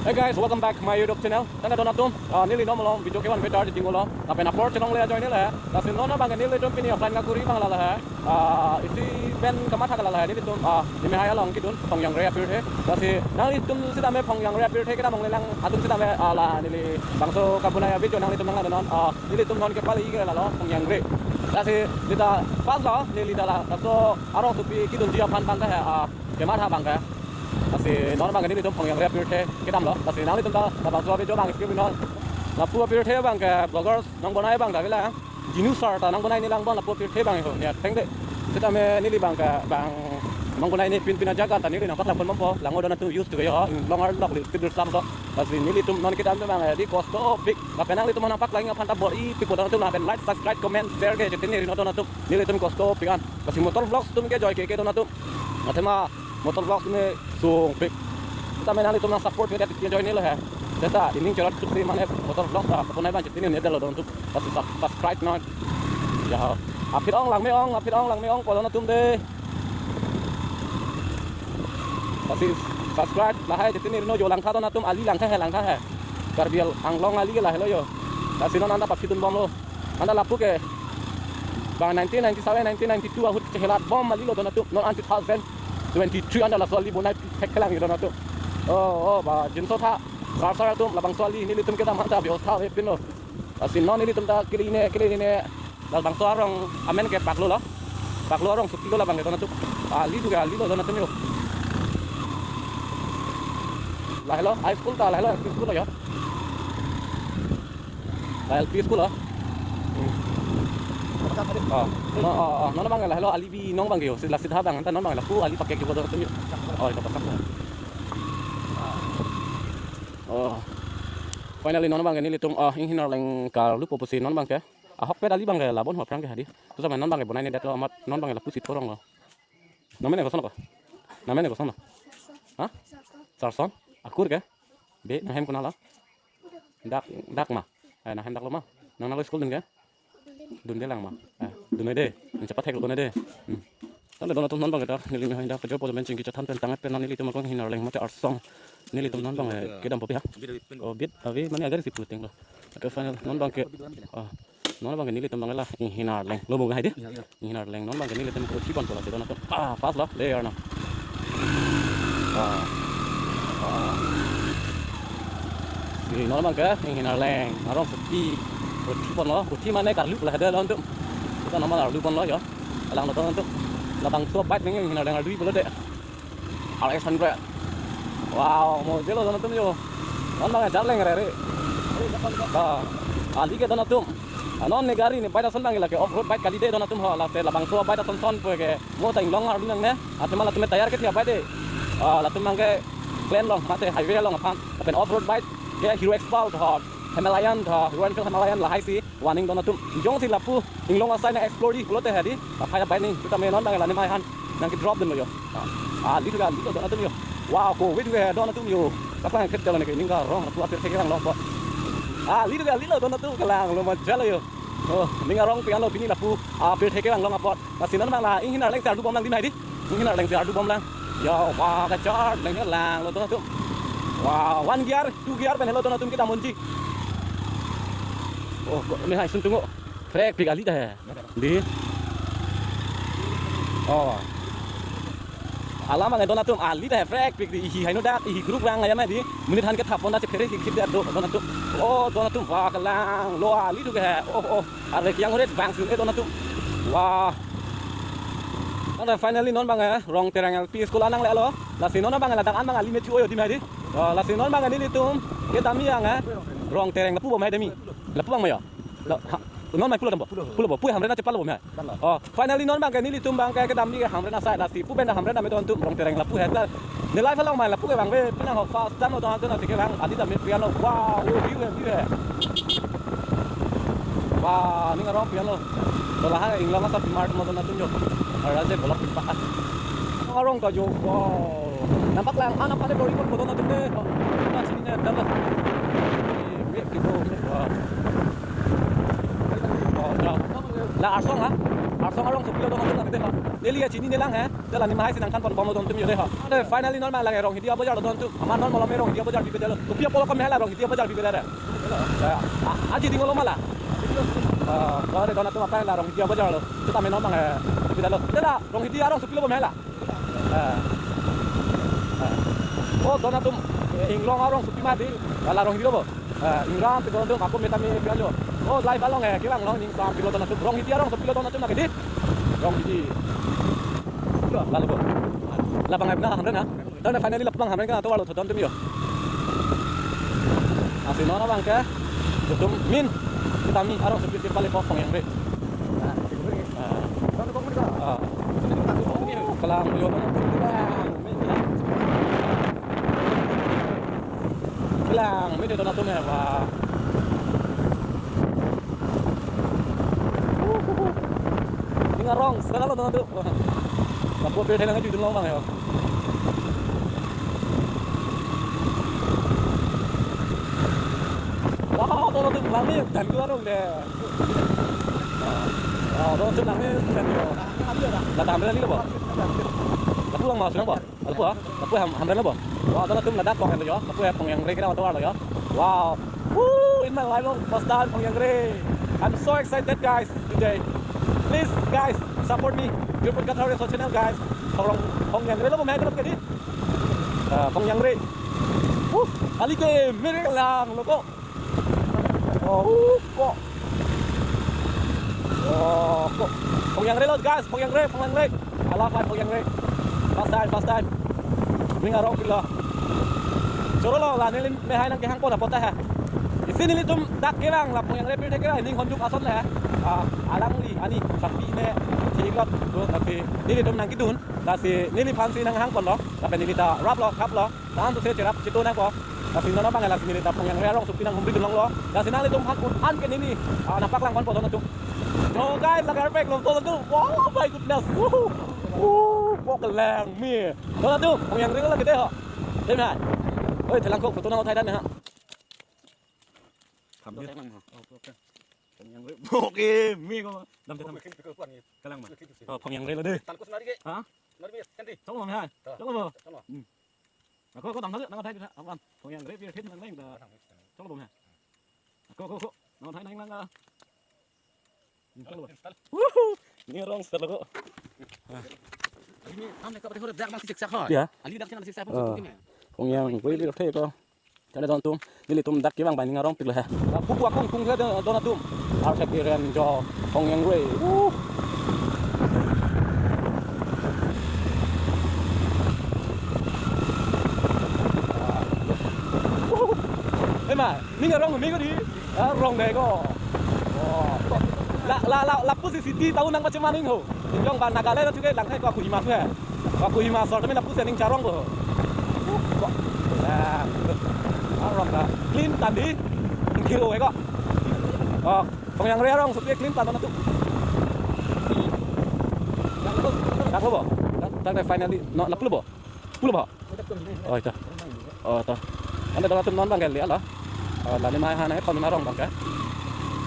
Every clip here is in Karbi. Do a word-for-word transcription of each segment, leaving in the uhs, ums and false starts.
Hey guys, welcome back my YouTube channel. Tangka don atum, ah, neli non malom video kevan betar di tingolo. Lapen apor chenong le ajoine le. Lasi non abang nelitum pini offline kakuri abang la he. Ah, isi pen kamatha kala he nelitum, ah, Nimehai along kedun Phongyangre apirthe. Lasi nanglitum sitame Phongyangre apirthe kedam along le lang atum sitame, ah, la neli bangso kabonai avideo nanglitum nanglang non. Ah, nelitum non kepali ke lalo Phongyangre. Lasi neli ta first lo, neli ta la, laso arongsopi kedunji aphan abang ke, ah, kematha abang ke. Lasi non abang nelitum Phongyangre apirthe kedamlo. Lasi nanglitum ta labangso avideo abang skip non. Lapu apirthe abang ke vloggers nangbonai abang ta ke la. Jinu sir ta nangbonai ne lang abang lapu apirthe abang ho. Ya, thank de. Sitame neli abang ke abang nangbonai ne pinpin ajaga ta neli nangpaklangpon bompo. Lango don atum use to yo. Long arlok le tidur sam to. Lasi nelitum non kedam abang, eh, di kostopik. Lapen nanglitum nangpaklangji aphan ta bor-ipik pu don atum lapen like, subscribe, comment, share ke chitini ri non don atum. Nelitum kostopik an. Lasi motor vlogs atum ke joike ke don atum. Athema motor vlogs atum sungpik. Sitame nanglitum nang support ke ke joine lo he. Seta ining chorot khusi mane motor vlogs ta abonai abang chitini ne delo don atum. Lasi sub-, subscribe non. Ya. Aphi-ong langme-ong, aphi-ong langme-ong pu don atum de. Lasi subscribe lahai chitini ri non jo langtha don atum, ali langtha he, langtha he. Karbi Anglong ali ke lahelo yo. Lasi non anta paphidun bomlo. Anta lapu ke abang nineteen ninety-seven, nineteen ninety-two ahut chehelat bom ali lo don atum. Non an two thousand twenty-three anta laso ali bonai thek kelang don atum. Oh, oh, ba jinso tha. Sar sar atum labangso ali nelitum kedam aphanta bios tha ve pin lo. Lasi non nelitum ta kili ne, kili ne. Labangso arong amen ke Paklo lo. Paklo arongsopi lo labang ke don atum. Ali tu ke ali lo don atum yo. Lahelo high school ta, lahelo L P school lo yo. La L P school lo. Oh, no, oh, oh, non abang lahelo ali binong abang yo. Sila sida abang anta non abang lapu ali pakai juga don atum yo. Oh, ito pasak. Oh. Finally non abang nelitum, ah, Inghin Arleng karlupo pusi non abang ke. Ahokpet ali abang ke labon ho aphrang ke hadi. Tusitame non abang ke bonai ne detlo amat non abang ke lapusi thorong lo. Namen ne koson ko? Namen ne koson lo? Ha? Sarson? Akur ke? Be nanghem konat lo? Dak, dak ma? Eh, nanghem dak lo ma? Nang nalo school dun ke? Dunde lang ma? Eh, dunoi de. Nang chepathek lo konat de. Hmm. Tangte don atum non abang ke ta neli mehai dak kejor podo men chingki chethan pen tangte pen non nelitum akong Inghin Arleng mate arsong. Nelitum non abang, eh, kedampo pi ha? Oh, bit ave mane agar si puting lo. Ake final non abang ke. Ah, non abang ke nelitum abang la Inghin Arleng. Lo mo hai de? Inghin Arleng non abang ke nelitum ko chiban pola don atum. Ah, fast lo. There na. Ah. Ah. Si non abang ke Inghin Arleng. Arongsopi. Uthi pon lo. Uthi mane karlu lahai de lo atum. Kita nomor arlu pon lo yo. Alang lo don atum. Labangso bike ning Inghin Arleng arlu pulo de. R X hundred. Wow, mo jelo don atum yo. Non abang jar leng rere. Ba. Ali ke don atum. Ah, non ne gari ne bike ason abang lake off road bike kali de don atum ho, late labangso bike ason son pu ke. Mo ta inglong arlu nangne. Athema latum tayar ke thia bike de. Ah, latum abang ke plain along mate highway along aphan. Lapen off road bike ke Hero Expal ho, Himalayan ho, Royal Enfield Himalayan lahai si. Warning don atum. Jongsi lapu inglong asai nang explore di pulote hadi. Aphai abai ni. Sitame non abang la Nimehai aphan nang ke drop dunlo yo. Ah, ali tu ke ali lo don atum yo. Wow, ko wait ke don atum yo. Apa yang kerja lagi ning arong lapu apirthe ke lang lo apot. Ah, ali tu ke ali lo don atum kelang lo maja lo yo. Oh, ning arong pi an lo pini lapu apirthe ke lang lo apot. Lasi non abang la Inghin Arleng si ardu bom lang di mai di. Inghin Arleng si ardu bom lang. Yo, wah, kachar, leng lang lo don atum. Wow, one gear, two gear pen helo don atum kedam unji. Oh, ko Nimehai sun tungo. Frek pik ali ta he. Di. Oh. Alam abang don atum ali ta he frek pik di ihi haino dak ihi group rang ayam di. Menit han ke thapon na chephere hik hip do don atum. Oh, don atum wah kelang lo ali tu ke he. Oh, oh. Arve kiang uret bang sun e don atum. Wah. Tangte finally non abang, eh, Rongtereng L P school anang le lo. Lasi non abang ladak an abang ali me chu oyo di mai di. Oh, lasi non abang nelitum kedamji abang, eh, Rongtereng lapu bom hai demi. Lapu abang ma yo. La, ha, non mai pulo dampo. Pulo. Pulo bo. Pu Hamren achepal bom hai. Oh, finally non abang nelitum abang ke kedamji Hamren asai, lasi pu pen Hamren ame don atum Rongtereng lapu hai. Ne live along mai lapu ke abang ve pina ho first time lo don atum lasi ke abang adi dam piano. Wow, oh, view hai, view hai. Wah, ning arong piano. Dola ha inglong asap mart mo don atum yo. Ara je bolok pa. Arong ta yo. Wow. Nampak lang, ah, nampak le bori ko don atum de. Na sini ne dam. Wait, kita. Wah. Oh, jauh. La arsong ha? Arsong arongsopi lo don atum lagi de ha. Neli ya chini nelang he. Te la neli mahai si nangthan ponbomlo don atum yo dei ho. Te finally non abang lake Ronghidi abajar lo don atum. Amat non malom Ronghidi abajar bibedetlo. Kopi apot lo keme hala Ronghidi abajar bibedetlo. Ya. A-, aji dinglo ma la. Ah, lo dei don atum aphrang la Ronghidi abajar lo. Seta me non abang he bibedetlo. Te la Ronghidi arongsopi lo bom hala. Ah. Ah. Oh, don atum, eh, inglong arongsopi ma dei. La Ronghidi lo bo. Eh, ingram pi don atum, ako meta me pi ajo. Oh, live along, eh, kevang long ning sam pilo don atum. Ronghidi arongsopi lo don atum lake dei. Ronghidi. Lalu bo. Labang abang hamren ha. Te finally labang hamren ke atovar lo tho don atum yo. Lasi non abang ke. Atum min. Kita mi arongsopi si pale ko Phongyangre. Ah. Kelang yo. Kelang, mete don atum ya, wah. Ning arong, sera lo don atum. Lapu pirthe nangkejui dun long abang ya. Wah, don atum, langni dan keluar dong deh. Wah, don atum langni sen yo. La dam lagi lo bo. Lapu lang mas lang bo. Lapu ha? Lapu ham, hamren lo bo. Wah, don atum ladak kok lo yo. Lapu ya Phongyangre kira atovar lo yo. Wow. Woo, in my life, oh, first time Phongyangre. I'm so excited, guys, today. Please, guys, support me. Your Podcast Hero channel, guys. Phongyang-, Phongyangre lo bo, main ke dei. Ah, Phongyangre. Woo, kali ke mere lang lo ko. Oh, ko. Oh, ko. Phongyangre lo, guys, Phongyangre, Phongyangre. Ala fat Phongyangre. First time, first time. Ning arongpik lo. Choro lo, la neli mehai nangkehang pon apot ta ha. Isi nelitum dak kevang la Phongyangre pirthe kevang ning honjuk ason le. Ah, alangli, ani, sapi ne, thilot, do, tapi nelitum nangkedun, lasi neliphan si nanghang ponlo, tapi neli ta raplo, kaplo. Tan tu se cherap chitu nangpo. Lasi non abang lasi neli ta Phongyangre arongsopi nanghumri dun longlo. Lasi nanglitum aphan un-an ke neli, ah, nangpaklang ponpo don atum. Yo guys, lake arpek longpo don atum. Oh my goodness. Woo. Woo, pok lang mi. Don atum, Phongyangre lo lake dei ho. Dei ma. Oi, thelang kok photo nang uthai dan ha. Phongyangre. Oke, mi ko. Dam dam. Kelang ma. Oh, Phongyangre lo dei. Tangkus nari ke. Ha? Nari mi, kan di. Chok lo ha. Chok lo. Hmm. Ako, ako, dam thak, nang thai thak, awan. Phongyangre pirthe nang nang da. Chok lo ha. Ako, ako, ako. Nang thai nang nang da. Hmm, chok lo. Wuhu! Ning arong seta lo ko. Ini tam ne ka pati hore dak nang siksak ha. Ya. Ali dak nang siksak pun. Ah. Tutup ni. Phongyangre pirthe ko. Te don atum, nelitum dak kevang abang ning arongpik lo ha. Pupu akung kung he don atum. Arthek iren jo Phongyangre. Uh. Ema, ning arong mi ko dei. Arong dei ko. Oh. La, la, la, lapusi city town nangpachemaning ho. Injong abang Nagaland achuke lang hai ko Kohima chu he. Ko Kohima asor tame lapusi ning charong ko. Ko. Ya. Arong ta clean tan dei. Kiro ko. Oh, Phongyangre arongsopi clean tan atum. Dak lo bo. Dak, dak finally. No, lapu lo bo. Pulo ba? Oh, ito. Oh, ito. Ante don atum non abang ke le lo. Oh, la neli mahai nangkethondun arong abang ke.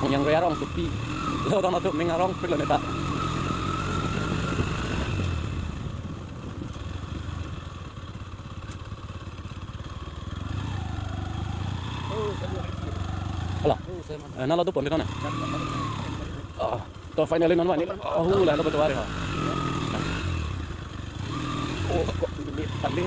Phongyangre arongsopi. Lo don atum ning arongpik lo neta. Hala. Eh, nang lo tu pon di na. Oh. To finally non abang neli. Oh, la lo betul hari ha. Oh, ko, ini tadi.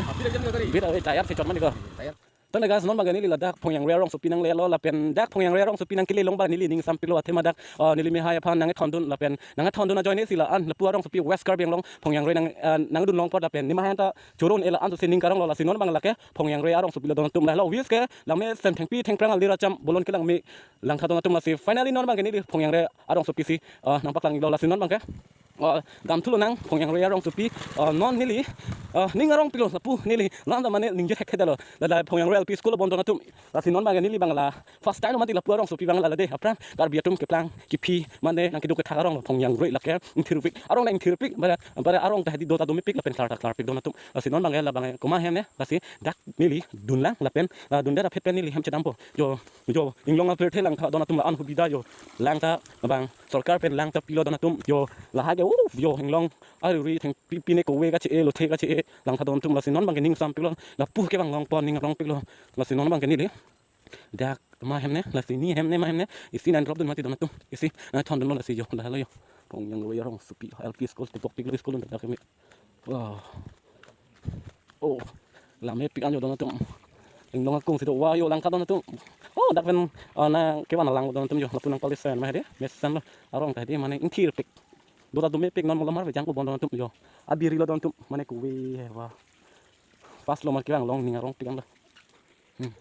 Bira, eh, tayar si chot mani ko. Tayar. Tangte guys, non abang neli ladak Phongyangre arongsopi nanglelo lapen dak Phongyangre arongsopi nangkele along abang neli ning sampik lo athema dak, oh, neli mehai aphan nangkethondun lapen nangkethondun ajoine si la-an lapu arongsopi West Karbi Anglong Phongyangre nang, eh, nangdun long apot lapen neli mahai ta choro un-e la-an tu si ning karong lo lasi non abang lake Phongyangre arongsopi lo don atum la lo wis ke langmesen thengpi thengphrang alir acham bolon kelang me langtha don atum lasi finally non abang ke neli Phongyangre arongsopi si, ah, nangpaklang iklo lasi non abang ke. Ah, dam thulo nang Phongyangre arongsopi, ah, non neli, ah, ning arongpik lo lapu neli lam dam mane ningje thekthe detlo. La, la Phongyangre L P school lo bom don atum. Lasi non abang ke neli abang la first time lo mati lapu arongsopi abang la la dei aphrang Karbi atum keplang kephi mane nangkeduk kethak arong lo Phongyangre lake ingthirpik. Arong nang ingthirpik, bada, bada arong ta hedi do ta domepik lapen klar ta klarpik don atum. Lasi non abang ke la abang ke komat ahem ne, lasi dak neli dunlang lapen, ah, dundet aphi pen neli hem chedampo. Jo, jo, inglong apirthe langtha don atum la-an hubida jo. Langtha abang sorkar pen lang ta pilo don atum. Yo, lahai ke, uh, yo, henglong aruri thengpi pine kove kache-e, lothe kache-e, langtha don atum, lasi non abang ke ning sampiklo, lapu ke abang longpon ning arongpiklo, lasi non abang ke neli. Dak ma hem ne, lasi ni hem ne ma hem ne, isi nang drop dun mati don atum, isi nang thon dunlo lasi yo, dah lo yo. Pongjang lo yo rongsopi, L P school, tebok piklo school dun dak keme. Wah. Oh, lamepik an yo don atum. Inglong akung si do, wah yo langtha don atum. Oh, dak pen, ah, nang kevan lang don atum yo, lapu nang pali sen ma hedi, mesen lo, arong ta hedi mane ingthirpik. Do ta do mepik non mo lamar vejang ko bon don atum yo. Abiri lo don atum, mane kove he wah. Fast lo ma kevang long ning arongpik an lo. Hmm.